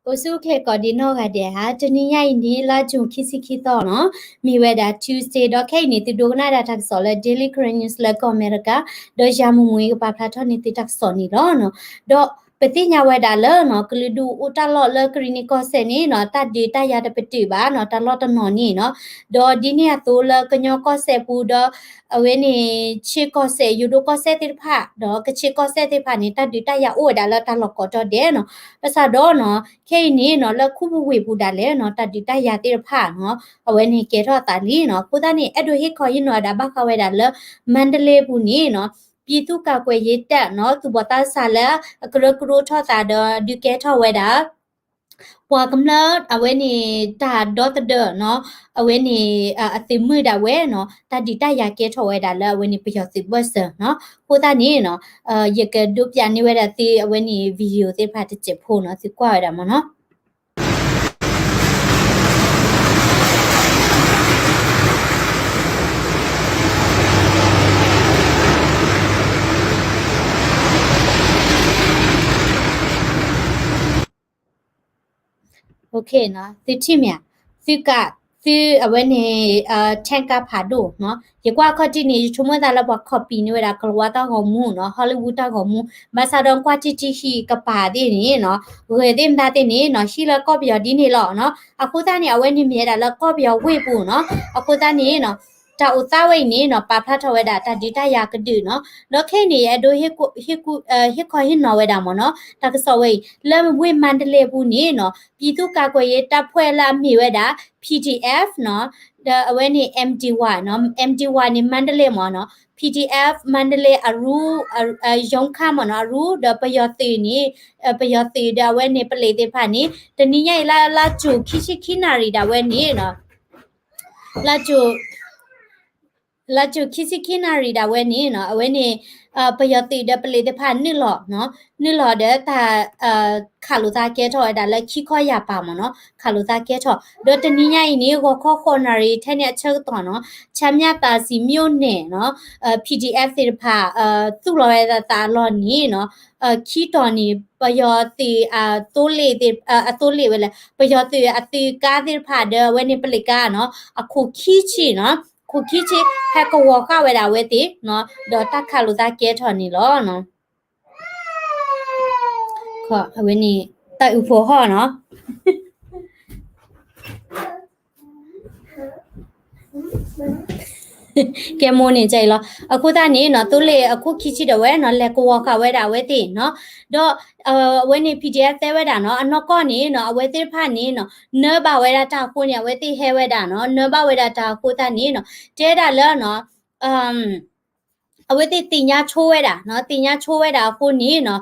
အိၣ်ဆူၣ်အိၣ်ချ့ကိးဒံးနီၢ်ဂၤဒဲးဧါ, တနံၤညါအံၤန့ၣ် လါ June ခံဆံခံသီနီၤ, မ့ၢ်ဝဲဒၣ် Tuesday ဒီးခဲအံၤန့ၣ် သုဒိကနၣ်ဒၣ်တၢ်ကစီၣ်လၢ Daily Karen News လၢကီၢ်အမဲရကၤ, ဒီးယၤမုၢ်မုၢ်အံၤကပာ်ဖျါထီၣ်န့ၢ်သုတၢ်ကစီၣ်န့ၣ်လီၤ. ဒီးပသ့ၣ်ညါဝဲဒၣ်လၢနီၤ ကလုာ်ဒူၣ်အိၣ်တၢ်လီၢ်လၢကရံၣ်နံၣ်ကီၢ်စဲၣ်န့ၣ်နီၤ တၢ်ဒုးတၢ်ယၤတပတုာ်ဘၣ်နီၤ တၢ်လီၢ်တနီၤန့ၣ်နီၤ, ဒီးဒ်န့ၣ်အသိးလၢကညီကီၢ်စဲၣ်ပူၤဒီး အဝဲန့ၣ် ခၠ့ၣ်ကီၢ်စဲၣ် ယိၤဒိၣ်ကီၢ်စဲၣ်သ့ၣ်တဖၣ် ဒီးကခၠ့ၣ်ကီၢ်စဲၣ်သ့ၣ်တဖၣ်န့ၣ် တၢ်ဒုးတၢ်ယၤအိၣ်ဝဲဒၣ်လၢတၢ်လီၢ်ကိးတီၤဒဲးနီၤ, ဘၣ်ဆၣ်ဒီးနီၤ ခဲအံၤန့ၣ်နီၤ လၢခူပူၤဝ့ၢ်ပူၤဒၣ်လဲာ်နီၤ တၢ်ဒုးတၢ်ယၤသ့ၣ်တဖၣ်နီၤ အဝဲန့ၣ်ကဲထီၣ်အသးလံနီၤ, အဃိသတးန့ၣ် အဲၣ်ဒိးဟ့ၣ်ခီဟ့ၣ်နီၤဝဲဒၣ်ဘၣ်ဃးဝဲဒၣ်လၢ မါတလ့ပူၤန့ၣ်နီၤ ပြည်သူ့ကာကွယ်ရေးတပ်နီၤ သူၣ်ဘီၣ်သးစၢ်လၢအကရၢကရိထီၣ်သးဒီးဒုးကဲထီၣ်ဝဲဒၣ် ပှၤကမျၢၢ်အဝဲန့ၣ် တၢ်ဒီသဒၢနီၤ အဝဲန့ၣ် အသုးမုၢ်ဒၣ်ဝဲနီၤ တၢ်ဒုးတၢ်ယၤကဲထီၣ်ဝဲဒၣ်လၢအဝဲန့ၣ်ပယီၤသုးဘၢၣ်စၢၤနီၤ, အဃိသတးန့ၣ်နီၤ ယကဒိးပၠးန့ၢ်ဝဲဒၣ်သုအဝဲန့ၣ် video သ့ၣ်တဖၣ်တစဲးဖိနီၤ သုကွၢ်ဝဲဒၣ်မ့ၢ်နီၤ. သုထံၣ်မ့ၢ်ဧါ, သုကး သုအဝဲန့ၣ် ထၢကါဖးဒိၣ်နီၤ, ယကွၢ်ခီၣ်ထံးန့ၣ် ယဆိကမိၣ်သးလၢပှၤ copy န့ၢ်ဝဲဒၣ်ကလၤဝါတၢ်ဂီၤမူနီၤ Hollywood တၢ်ဂီၤမူ, ဘၣ်ဆၣ်ဒီးကွၢ်ထံထံဟံၣ်ကပၤသ့ၣ်န့ၣ်နီၤ ဂဲၤသ့ၣ်မတၤသ့ၣ်န့ၣ်နီၤ ဟံၣ်လၢကီၢ်ပယီၤဒ်န့ၣ်လီၤနီၤ, အဃိသတးန့ၣ် အဝဲန့ၣ်မ့ၢ်ဝဲဒၣ်လၢကီၢ်ပယီၤဝ့ၢ်ပူၤနီၤ, အဃိသတးန့ၣ်နီၤ တၢ်အိၣ်သးဝဲအံၤန့ၣ်နီၤ ပာ်ဖျါထီၣ်ဝဲဒၣ်တၢ်ဒုးတၢ်ယၤကဒုးနီၤ, ဒီးခဲအံၤန့ၣ် ယအဲၣ်ဒိး ဟ့ၣ်ခီဟ့ၣ်နီၤဝဲဒၣ်မ့ၢ်နီၤ တၢ်ကစီၣ်ဝဲအံၤ လၢဝ့ၢ်မါတလ့ပူၤန့ၣ်နီၤ ပြည်သူ့ကာကွယ်ရေးတပ်ဖွဲ့ လၢအမ့ၢ်ဝဲဒၣ် PDF နီၤ, ဒီးအဝဲန့ၣ် MDY နီၤ MDY န့ၣ် မါတလ့မ့ၢ်နီၤ PDF မါတလ့အရူ ရုံးခန်းမ့ၢ်နီၤ အရူ ဒီးပယီၤသုးန့ၣ် ပယီၤသုးဒီးအဝဲန့ၣ် ပလ့းသ့ၣ်တဖၣ်န့ၣ် တနံၤညါအံၤလၢ လါ June ခံဆံခံနၣ်ရံၣ်ဒၣ်ဝဲန့ၣ်နီၤ လါ June လါ June ခံဆံခံနၣ်ရံၣ်ဒၣ်ဝဲန့ၣ်နီၤ အဝဲန့ၣ် ပယီၤသုးဒီးပလ့းသ့ၣ်တဖၣ်နုာ်လီၤနီၤ နုာ်လီၤဒီးတၢ် ခးလိာ်သးကဲထီၣ်ဝဲဒၣ်လၢခံခီယာ်ပၤမ့ၢ်နီၤ ခးလိာ်သးကဲထီၣ် ဒီးတနံၤညါအံၤန့ၣ် ဂီၤခီဃိးနၣ်ရံၣ် ထဲန့ၣ်အဆၢကတီၢ်နီၤ ချမ်းမြသာစည်မြို့နယ်နီၤ PDF သ့ၣ်တဖၣ် သူၣ်လီၤဝဲဒၣ်သးအလီၢ်န့ၣ်နီၤ ခံတီၤန့ၣ် ပယီၤသုးအသိလ့ၣ် အသိလ့ၣ်ဝဲလဲၣ် ပယီၤသုးအသုးကါသ့ၣ်တဖၣ်ဒီးအဝဲန့ၣ်ပလ့းကါနီၤ အခိၣ်ခံဆံနီၤ ခိၣ်ခံဆံ ဟဲကဝီၤဃာ်ဝဲဒၣ်အဝဲသ့ၣ်နီၤ ဒီးတၢ်ခးလိာ်သးကဲထီၣ်န့ၣ်လီၤ. အဝဲန့ၣ် တၢ်အုးဖိဟီၣ်နီၤ ကဲမိၢ်န့ၣ်ကဲအံၤလီၤ. အဃိသတးန့ၣ်နီၤ သိလ့ၣ်အခိၣ်ခံဆံဒၣ်ဝဲနီၤ လဲၤကဝီၤဃာ်ဝဲဒၣ်အဝဲသ့ၣ်နီၤ ဒီး အဝဲန့ၣ် PDF တဲဝဲဒၣ်နီၤ အနီၢ်ကီၢ်န့ၣ်နီၤ အဝဲသ့ၣ်တဖၣ်န့ၣ်နီၤ နၢဘၣ်ဝဲဒၣ်တၢ်အဃိန့ၣ် အဝဲသ့ၣ်ဟဲဝဲဒၣ်နီၤ နၢဘၣ်ဝဲဒၣ်တၢ်အဃိသတးန့ၣ်နီၤ တဲဒၣ်လၢနီၤ အဝဲသ့ၣ်သ့ၣ်ညါဆိဝဲဒၣ်နီၤ သ့ၣ်ညါဆိဝဲဒၣ်အဃိန့ၣ်နီၤ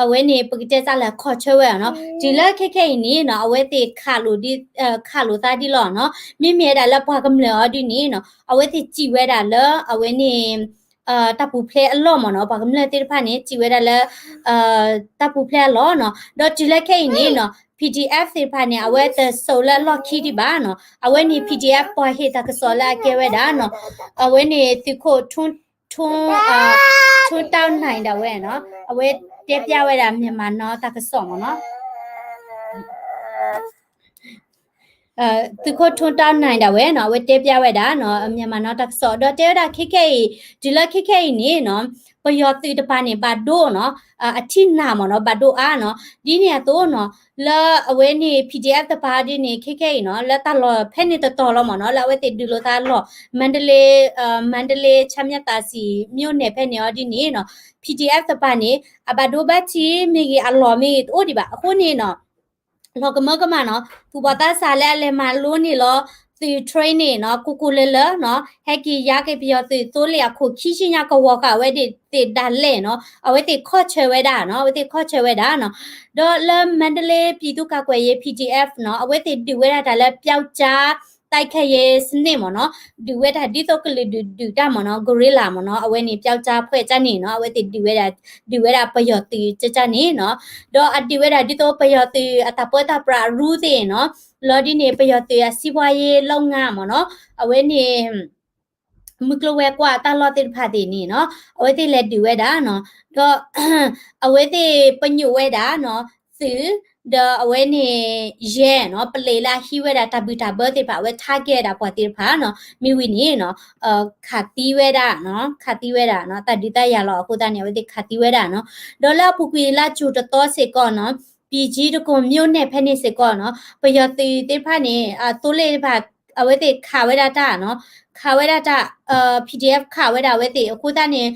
အဝဲန့ၣ် ပကတဲစးလၢခီၣ်ဆၢဝဲနီၤ တုၤလၢခဲခဲအံၤန့ၣ်နီၤ အဝဲသ့ၣ်ခးလိာ်သးဒ်လီၤနီၤ မ့မ့ၢ်ဝဲဒၣ်လၢပှၤကမျၢၢ်အီၤဒ်န့ၣ်နီၤ အဝဲသ့ၣ်စံးဝဲဒၣ်လၢ အဝဲန့ၣ် တၢ်ပူၤဖျဲးအလီၢ်မ့ၢ်နီၤ ပှၤကမျၢၢ်သ့ၣ်တဖၣ်န့ၣ် စံးဝဲဒၣ်လၢ တၢ်ပူၤဖျဲးအလီၢ်နီၤ ဒီးတုၤလၢခဲအံၤန့ၣ်နီၤ PDF သ့ၣ်တဖၣ်န့ၣ် အဝဲတစိာ်လၢအလီၢ်ခံဒံးဘၣ်နီၤ အဝဲန့ၣ် PDF ပှၤဟ့ၣ်တၢ်ကစီၣ်လၢအကဲဝဲဒၣ်နီၤ အဝဲန့ၣ်သုးခိၣ် ထွန်း ထွန်း ထွန်းတောက်နိုင် ဒၣ်ဝဲနီၤ အဝဲတဲပျၢ်ဝဲဒၣ် မြန်မာနော တၢ်ကစီၣ်မ့ၢ်နီၤ သုးခိၣ် ထွန်းတောက်နိုင် ဒၣ်ဝဲနီၤ အဝဲတဲပျၢ်ဝဲဒၣ်နီၤ မြန်မာနော တၢ်ကစီၣ် ဒီးတဲဝဲဒၣ်ခဲခဲအံၤ တုၤလၢခဲခဲအံၤန့ၣ်နီၤ ပယီၤသုးတပၤန့ၣ် ဘၣ်ဒိနီၤ အထံၣ်နၢ်မ့ၢ်နီၤ ဘၣ်ဒိအါနီၤ ဒ်န့ၣ်အသိးနီၤ လၢအဝဲန့ၣ် PDF တပၤဒ်န့ၣ် ခဲခဲအံၤနီၤ လၢတၢ်လီၢ်ဖဲန့ၣ်တတီၤလီၤမ့ၢ်နီၤ လၢအဝဲသ့ၣ်ဒုးလိာ်သးလီၢ် မါတလ့ မါတလ့ ချမ်းမြသာစည်မြို့နယ် ဖဲန့ၣ်အီၤဒ်န့ၣ်နီၤ PDF တပၤန့ၣ် အဘၣ်ဒိဘၣ်ထံးမ့ၢ်ဂ့ၤ အလီၢ်မ့ၢ်ဂ့ၤ တအိၣ်ဒံးဘၣ် အဃိန့ၣ်နီၤ လီၤကမၢကမၣ်နီၤ သူၣ်ဘီၣ်သးစၢ်လၢအလဲၤမၤလိန့ၢ်လီၤ သုး train န့ၣ်နီၤ ကိၢ်ကိၢ်လၢၤလၢၤနီၤ ဟဲက့ၤယါက့ၤပယီၤသုးသိလ့ၣ်အခိၣ်ခံဆံညါ ကဝီၤဃာ်ဝဲဒၣ်သ့ၣ်ဒၣ်လဲာ်နီၤ အဝဲသ့ၣ်ခီၣ်ဆၢဝဲဒၣ်နီၤ အဝဲသ့ၣ်ခီၣ်ဆၢဝဲဒၣ်နီၤ ဒီးလၢ မန္တလေး ပြည်သူ့ကာကွယ်ရေး PDF နီၤ အဝဲသ့ၣ်ဒုးဝဲဒၣ်တၢ်လၢ ပြောက်ကျား တိုက်ခိုက်ရေးစနစ် မ့ၢ်နီၤ ဒုးဝဲဒၣ်ဒ်သိးကလုာ်ဒုးဒုးတၢ်မ့ၢ်နီၤ guerrilla မ့ၢ်နီၤ အဝဲန့ၣ် ပြောက်ကျား ဖဲကၠၢန့ၣ်နီၤ အဝဲသ့ၣ်ဒုးဝဲဒၣ် ဒုးဝဲဒၣ်ပယီၤသုးကၠၢန့ၣ်နီၤ ဒီးအဒုးဝဲဒၣ်ဒ်သိးပယီၤသုးအတၢ်ပၢတၢ်ပြးအရူသ့ၣ်နီၤ လီၤဒ်န့ၣ် ပယီၤသုးအ စီးပွားရေးလုပ်ငန်း မ့ၢ်နီၤ အဝဲန့ၣ် မုၢ်ကျိၤဝဲၤကွာ်တၢ်လီၢ်သ့ၣ်တဖၣ်သ့ၣ်န့ၣ်နီၤ အဝဲသ့ၣ်လဲၤဒုးဝဲဒၣ်နီၤ ဒီး အဝဲသ့ၣ်ပညိၣ်ဝဲဒၣ်နီၤ သုး ဒီးအဝဲန့ၣ် ယဲၢ်နီၤ ပလံးလၢအဟံးဝဲဒၣ်တၢ်ဘံၣ်တၢ်ဘၢသ့ၣ်တဖၣ် အဝဲ target ဒၣ်ပှၤသ့ၣ်တဖၣ်နီၤ မ့ၢ်ဝံၤန့ၣ်နီၤ ခးသံဝဲဒၣ်နီၤ ခးသံဝဲဒၣ်နီၤ တၢ်ဒုးတၢ်ယၤလီၤအဃိသတးန့ၣ် အဝဲသ့ၣ်ခးသံဝဲဒၣ်နီၤ ဒီးလၢအပူၤကွံာ်လါကၠူၤတသီစ့ၢ်ကီးနီၤ ပြည်ကြီး ဒကိးမြို့နယ် ဖဲန့ၣ်စ့ၢ်ကီးနီၤ ပယီၤသုးသ့ၣ်တဖၣ်န့ၣ် အသိလ့ၣ်တဖၣ် အဝဲသ့ၣ်ခးဝဲဒၣ်တၢ်နီၤ ခးဝဲဒၣ်တၢ် PDF ခးဝဲဒၣ်အဝဲသ့ၣ်အဃိသတးန့ၣ်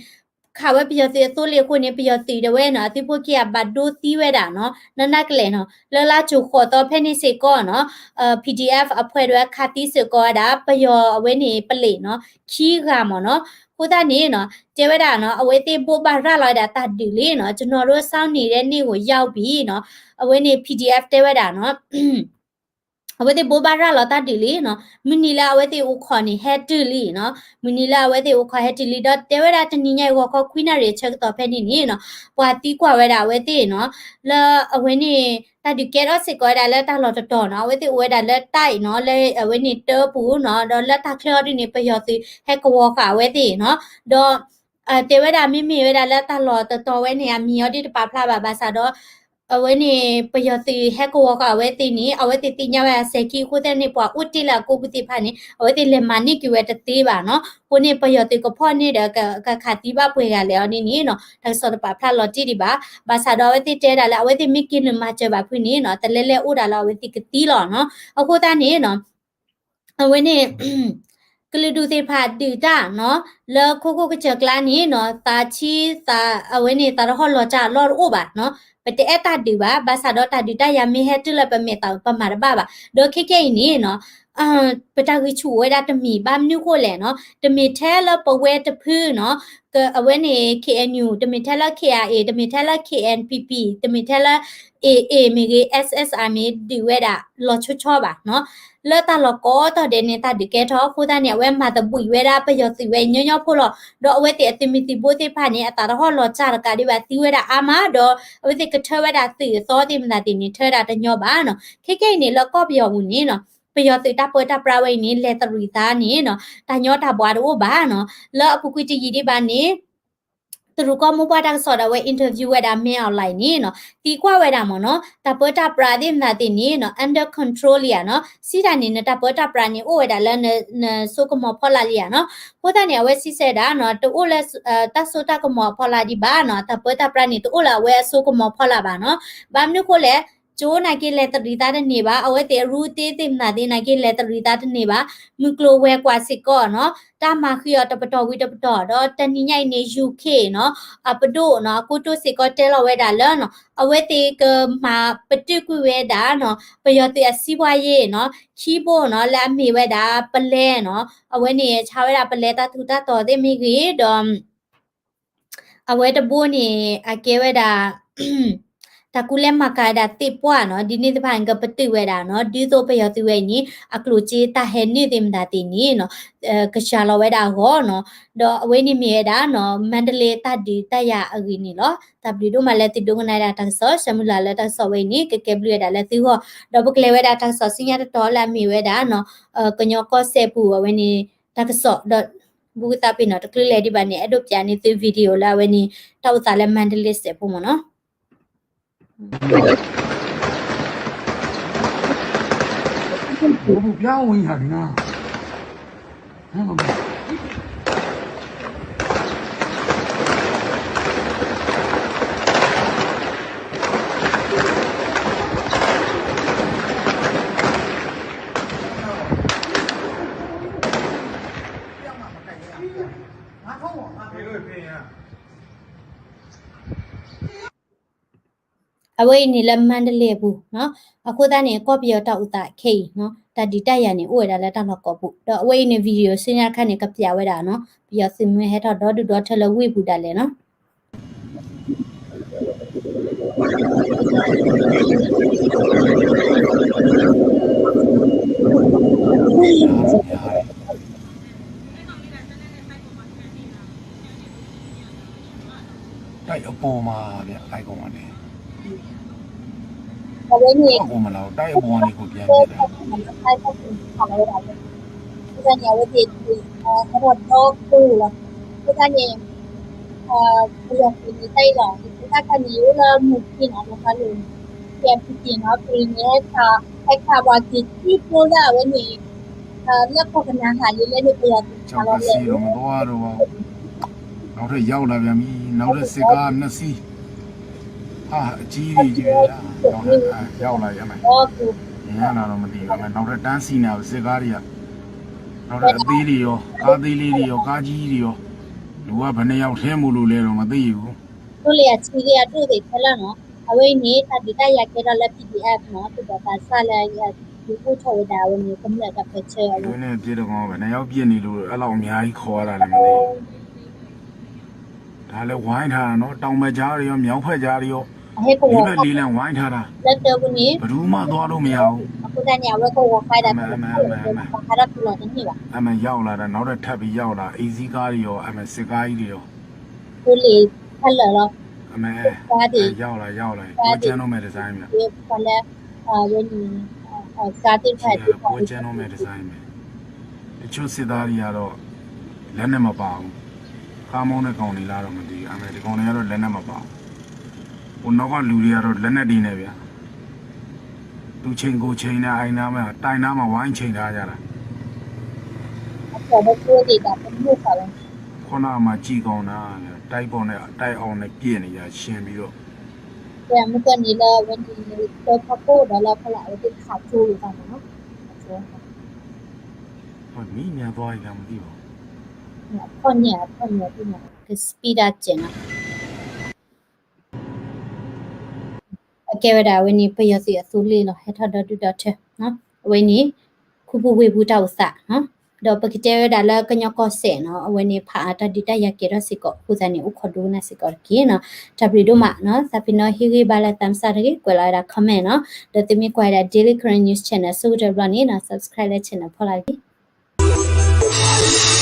ခးဝဲပယီၤသုးအသိလ့ၣ်အဃိန့ၣ် ပယီၤသုးဒၣ်ဝဲနီၤ အသုးဖိခံဂၤဘၣ်ဒိသံဝဲဒၣ်နီၤ နနၢ်ကလဲာ်နီၤ လၢလါကၠူၤဃိးသီဖဲန့ၣ်စ့ၢ်ကီးနီၤ PDF အဖှဲးဒၣ်ဝဲခးသံစ့ၢ်ကီးဝဲဒၣ် ပယီၤအဝဲန့ၣ်ပလံးနီၤ ခံဂၤမ့ၢ်နီၤ အဃိသတးန့ၣ်နီၤ တဲဝဲဒၣ်နီၤ အဝဲသ့ၣ်ဘိးဘၣ်ရၤလီၤဝဲဒၣ်တၢ်ဒုးလံနီၤ ကျွန်တော်တို့စောင့်နေတဲ့နေ့ကိုရောက်ပြီနီၤ အဝဲန့ၣ် PDF တဲဝဲဒၣ်နီၤ အဝဲသ့ၣ်ဘိးဘၣ်ရၤလီၤတၢ်ဒုးလံနီၤ မုၢ်နံၤလၢအဝဲသ့ၣ်အိၣ်ခိးန့ၣ် ဟဲတုၤလံနီၤ မုၢ်နံၤလၢအဝဲသ့ၣ်အိၣ်ခိးဟဲတုၤလံ ဒီးတဲဝဲဒၣ်တနံၤညါအံၤ ဂီၤခီခွံနၣ်ရံၣ်အဆၢကတီၢ်ဖဲန့ၣ်န့ၣ်နီၤ ပှၤသံကွၢ်ဝဲဒၣ်အဝဲသ့ၣ်နီၤ လၢအဝဲန့ၣ် တၢ်ဒုးကဲထီၣ်စ့ၢ်ကီးဝဲဒၣ်လၢတၢ်လီၢ်တတီၤနီၤ အဝဲသ့ၣ်အိၣ်ဝဲဒၣ်လၢတၢ်အံၤနီၤ လၢအဝဲန့ၣ်တၢပူၤနီၤ ဒီးလၢတၢ်ချၢအီၤဒ်န့ၣ် ပယီၤသုးဟဲကဝီၤဃာ်အဝဲသ့ၣ်နီၤ ဒီး တဲဝဲဒၣ်မ့မ့ၢ်ဝဲဒၣ်လၢတၢ်လီၢ်တတီၤဝဲန့ၣ် အမံၤအီၤဒ်တပာ်ဖျါဘၣ် ဘၣ်ဆၣ်ဒီး အဝဲန့ၣ် ပယီၤသုးဟဲကဝီၤဃာ်အဝဲသ့ၣ်န့ၣ် အဝဲသ့ၣ်သ့ၣ်ညါဝဲဒၣ်စဲၤခံအဃိသတးန့ၣ် ပှၤအိၣ်တ့ၢ်လၢအကိးပူၤသ့ၣ်တဖၣ်န့ၣ် အဝဲသ့ၣ်လဲၤမၤန့ၢ်က့ၤဝဲတသ့ဘၣ်နီၤ အဃိန့ၣ် ပယီၤသုးကဖီၣ်န့ၢ်ဒီး ကခးသံဘၣ်ပှဲၤဂၤလဲၣ်အီၤဒ်န့ၣ်နီၤ တၢ်ကစီၣ်တပာ်ဖျါလီၤတံၢ်ဒံးဘၣ် ဘၣ်ဆၣ်ဒီးအဝဲသ့ၣ်တဲဒၣ်လၢ အဝဲသ့ၣ်မ့ၢ်က့ၤနုာ်မၤစၢၤဘၣ်ဖုန့ၣ်နီၤ တလဲလဲအိၣ်ဒၣ်လၢအဝဲသ့ၣ်ကသံလီၤနီၤ အဃိသတးန့ၣ်နီၤ အဝဲန့ၣ် ကလုာ်ဒူၣ်သ့ၣ်တဖၣ်ဒုးတၢ်နီၤ လၢခိခိၣ်ကစၢၢ်ကျါန့ၣ်နီၤ သးဆံသး အဝဲန့ၣ် သးတဟီၣ်လီၤစၢ်အလီၢ်တအိၣ်ဘၣ်နီၤ ပတအဲၣ်တၢ်ဒုးဘၣ် ဘၣ်ဆၣ်ဒီးတၢ်ဒုးတၢ်ယၤမ့ၢ်ဟဲတုၤလၢပမဲာ်သး ပမၤတဘၣ်ဘၣ် ဒီးခဲကဲအံၤန့ၣ်နီၤ ပတၢ်ဂံၢ်ဆူၣ်အိၣ်ဝဲဒၣ်တမံၤ ဘၣ်မနုၤဃိလဲၣ်နီၤ တမ့ၢ်ထဲလၢပဝဲတဖုနီၤ အဝဲန့ၣ် KNU တမ့ၢ်ထဲလၢ KIA တမ့ၢ်ထဲလၢ KNPP တမ့ၢ်ထဲလၢ AA မ့ၢ်ဂ့ၤ SSR မ့ၢ်ဒုးဝဲဒၣ်လီၤဆီဆီဘၣ်နီၤ လၢတၢ်လီၢ်ကိးတီၢ်ဒဲးန့ၣ် တၢ်ဒုးကဲထီၣ်အဃိသတးန့ၣ် အဝဲမၤသဘှံးဝဲဒၣ်ပယီၤသုးဝဲညီညီဖိလီၤ ဒီးအဝဲသ့ၣ်အသုးမုၢ်သံၣ်ဘိသ့ၣ်တဖၣ်န့ၣ် အသးတဟီၣ်လီၤစၢ်တကးဒံးဘၣ်သံဝဲဒၣ်အါမး ဒီးအဝဲသ့ၣ်ကထၢဝဲဒၣ်သုးအသီသ့ၣ်မတၤသ့ၣ်န့ၣ် ထၢဝဲဒၣ်တညီဘၣ်နီၤ ခဲကဲအံၤန့ၣ် လၢကီၢ်ပယီၤပူၤန့ၣ်နီၤ ပယီၤသုးတၢ်ပၢတၢ်ပြးဝဲအံၤန့ၣ် လဲၤသရံးသးန့ၣ်နီၤ တၢ်ညီတၢ်ဘှါတအိၣ်ဘၣ်နီၤ လၢအပူၤကွံာ်တယံာ်ဒံးဘၣ်န့ၣ် တရူးကီၢ်မိၢ်ပှၢ်တၢ်ကစီၣ်ဒၣ်ဝဲ interview ဝဲဒၣ် မင်းအောင်လှိုင် န့ၣ်နီၤ သံကွၢ်ဝဲဒၣ်မ့ၢ်နီၤ တၢ်ပၢတၢ်ပြးသ့ၣ်မတၤသ့ၣ်န့ၣ်နီၤ under control လံဧါနီၤ စံးတၢ်န့ၣ် နတၢ်ပၢတၢ်ပြးန့ၣ် အိၣ်ဝဲဒၣ်လၢနစိကမီၤဖီလာ်လံဧါနီၤ အဃိသတးန့ၣ် အဝဲစံးဆၢဒၣ်နီၤ တအိၣ်လၢ တၢ်စိတၢ်ကမီၤအဖီလာ်ဒံးဘၣ်နီၤ တၢ်ပၢတၢ်ပြးန့ၣ် တအိၣ်လၢအဝဲအစိကမီၤဖီလာ်ဘၣ်နီၤ ဘၣ်မနုၤဃိလဲၣ် ကၠိနာ်က့လဲၤသရံးသးတန့ၢ်ဘၣ် အဝဲသ့ၣ်အရူအသ့သ့ၣ်မနၤသ့ၣ်နာ်က့လဲၤသရံးသးတန့ၢ်ဘၣ် မုၢ်ကျိၤဝဲၤကွာ်စ့ၢ်ကီးနီၤ တၢ်မၤဃံးအီၤတပတီၢ်ဝံၤတပတီၢ် ဒီးတနံၤညါအံၤန့ၣ် ယူၤခ့ၣ်နီၤ အပဒိၣ်နီၤ အကိတိၢ်စ့ၢ်ကီးတဲလီၤဝဲဒၣ်လၢနီၤ အဝဲသ့ၣ်ကမၤပတုာ်ကွံာ်ဝဲဒၣ်နီၤ ပယီၤသုးအစံးဘှါယ့ၣ်နီၤ ခံဘိနီၤ လၢအမ့ၢ်ဝဲဒၣ်ပလဲနီၤ အဝဲန့ၣ်ဆါဝဲဒၣ်ပလဲတၢ်ထူးတၢ်တီၤသ့ၣ်မ့ၢ်ဂ့ၤ ဒီး အဝဲတဘိန့ၣ် အကဲဝဲဒၣ် တၢ်ကူလဲမၤကၤဝဲဒၣ်သ့ၣ်ပှၢ်နီၤ ဒ်န့ၣ်သ့ၣ်တဖၣ်န့ၣ် ကပတုာ်ဝဲဒၣ်နီၤ ဒ်သိးပယီၤသုးဝဲအံၤန့ၣ် အကျိၣ်စ့တၢ်ဟဲနုာ်သ့ၣ်မတၤသ့ၣ်န့ၣ်နီၤ ကစှၤလီၤဝဲဒၣ်အဂီၢ်နီၤ ဒီးအဝဲန့ၣ်မ့ၢ်ဝဲဒၣ်နီၤ မါတလ့တၢ်ဒုးတၢ်ယၤအဂ့ၢ်န့ၣ်လီၤ. တၢ်ဘျုးဒိၣ်မးလၢသုဒိကနၣ်ဝဲဒၣ်တၢ်ကစီၣ် ဆၢမုၢ်လၢ်လၢတၢ်ကစီၣ်ဝဲအံၤန့ၣ် ကကဲဘျုးဝဲဒၣ်လၢသုဂီၢ် ဒီးပကလဲၤဝဲဒၣ်တၢ်ကစီၣ်ဆူညါတတီၤလၢအမ့ၢ်ဝဲဒၣ်နီၤ ကညီကီၢ်စဲၣ်ပူၤအဝဲန့ၣ် တၢ်ကစီၣ်ဒီး ဘူးကသးပ့ၤနီၤ တချုးလဲၤဒံးဘၣ်န့ၣ် အဲၣ်ဒိးပျးန့ၢ်သု video လၢအဝဲန့ၣ် တၢ်အိၣ်သးလၢ မါတလ့စဲးဖိမ့ၢ်နီၤ အဝဲအံၤန့ၣ်လၢမါတလ့အပူၤနီၤ အဃိသတးန့ၣ် ကီၢ်ပယီၤတၢ်အိၣ်သးခဲအံၤနီၤ တၢ်ဒုးတၢ်ယၤန့ၣ် အိၣ်ဝဲဒၣ်လၢတၢ်လီၢ်ကိးပူၤ ဒီးအဝဲအံၤန့ၣ် video ဆူညါတခါန့ၣ် ကပျးဝဲဒၣ်နီၤ ပယီၤသုးမ့ၢ်ဟဲထီၣ်ဒီဒူၣ်ဒီထၢလၢဝ့ၢ်ပူၤဒၣ်လဲာ်နီၤ တၢ်အပူၤမး တၢ်အပူၤမးန့ၣ် အဝဲန့ၣ် တၢ်အပူၤမးန့ၣ် ကိုပြန်နေတာ အဝဲသ့ၣ် အဝဲသ့ၣ်ဒီခိၣ်လီၤ အဝဲသ့ၣ်န့ၣ် ပယီၤသုးန့ၣ် တၢ်အံၤလီၤ တၢ်ခါန့ၣ် အိၣ်လၢမုၢ်ခံနီၤ လီၤဖးလိာ်န့ၣ် ကဲပူၤက့ၤနီၤ ပူၤန့ၣ် ဟဲခးပှၤက့ၤ ထံကျိလၢအဝဲန့ၣ် လၢခိၣ်ကနၤဟးလံလၢန့ၣ် ပယီၤသုးခးလီၤလဲၣ် နောက်ထပ်ရောက်လာပြန်ပြီ နောက်ထပ်စစ်ကားနှစ်စီး ဟာ အကြီးကြီးကြီးပဲဗျာ နောက်ထပ် ရောက်လာရမယ် နောက်ထပ်တန်းစီနေပြီ စစ်ကားတွေက နောက်ထပ်အသေးတွေရော ကားသေးလေးတွေရော ကားကြီးတွေရော လူကဘယ်နှစ်ယောက်ထဲမို့လို့လဲတော့မသိဘူး သိလ့ၣ်အဆံဂ့ၤအဒိၣ်သ့ၣ်ထဲလၢနီၤ အဝဲအံၤန့ၣ် တၢ်ဒုးတၢ်ယၤကဲထီၣ်လၢ P D F နီၤ သူၣ်ဘီၣ်သးစၢ်လၢ ဒုးအိၣ်ထီၣ်ဝဲဒၣ်အဝဲန့ၣ် ကမျၢၢ်တၢ်ပၢဆှၢအဝဲန့ၣ် ဘယ်နှစ်ယောက်ပစ်နေလို့ အဲ့လောက်အများကြီးခေါ်ရတာလဲမသိဘူး ဒါလည်းဝိုင်းထားတာနော် တောင်ဘက်ကြားတွေရော မြောက်ဘက်ကြားတွေရော လေးဘက်လေးလံဝိုင်းထားတာ လၢတၢ်ပူၤန့ၣ် ဘယ်သူမှသွားလို့မရဘူး အဃိသတးန့ၣ် အဝဲကဝီၤဃာ်ဒၣ် အမ့ၢ် ရောက်လာတာ နောက်ထပ်ထပ်ပြီးရောက်လာ အိမ်စီးကားတွေရော အမ့ၢ်စစ်ကားကြီးတွေရော သိလ့ၣ်ဖးလၢာ်လီၤ ကားတွေ ရောက်လာရောက်လာ ပွဲကျင်းတော့မဲ့ design ပျီလၢ အဝဲန့ၣ် ကားသ့ၣ်တဖၣ် ပွဲကျင်းတော့မဲ့ design ပဲ တချို့စစ်သားတွေကတော့ လက်နက်မပါဘူး ကားမောင်းတဲ့ကောင်တွေလားတော့မသိဘူး အမ့ၢ်ဒီကောင်တွေကတော့ လက်နက်မပါဘူး ဟိုနောက်ကလူတွေကတော့ လက်နက်တွေနဲ့ဗျာ သူချိန်ကိုယ်ချိန်နဲ့ အိမ်နားမှာ တိုက်နားမှာ ဝိုင်းချိန်ထားကြတာ အဖျိးဘၣ်ကျိသ့ၣ်တၢ်ပမိၢ်ဃာ်ဝဲ ခုနကမှကြည့်ကောင်းတာ တိုက်ပေါ်နဲ့ တိုက်အောက်နဲ့ ပြည့်နေကြ ရှင်းပြီးတော့ မုၢ်ကီၢ်န့ၣ်လၢအဝဲန့ၣ် တၢ်ဖီခိၣ်ဒီးလၢအဖီလာ် အဝဲသ့ၣ်ခးကျိလိာ်သးမးနီၤ မင်းများသွားရင်တော့မသိပါဘူး ဖီၣ်ညၣ် ဖီၣ်ညၣ် ဖီၣ်ညၣ် က speed တၢ်စဲးနီၤ အကဲဝဲဒၣ်အဝဲန့ၣ် ပယီၤသုးအသိလ့ၣ်လီၤ ဟဲထီၣ်ဒီဒူၣ်ဒီထၢ အဝဲန့ၣ် ခူပူၤဝ့ၢ်ပူၤတၢ်အိၣ်သး ဒီးပကတဲဝဲဒၣ်လၢကညီကီၢ်စဲၣ်နီၤ အဝဲန့ၣ် ဖးအါတၢ်ဒုးတၢ်ယၤကဲထီၣ်စ့ၢ်ကီး အဃိသတးန့ၣ် အိၣ်ခိးဒိကနၣ်စ့ၢ်ကီးတက့ၢ်နီၤ တၢ်ဘျုးဒိၣ်မးနီၤ သးပ့ၤနီၣ်ဟ့ၣ်ဂံၢ်ဘါလၢသးမုၢ်ဆါတဂ့ၤ ကွဲးလီၤဝဲဒၣ် comment နီၤ ဒီးသုမ့ၢ်ကွၢ်ဝဲဒၣ် Daily Karen News Channel ဆိကတၢၢ်ဘျီန့ၣ်နီၤ subscribe လၢ channel ဖီလာ်တက့ၢ်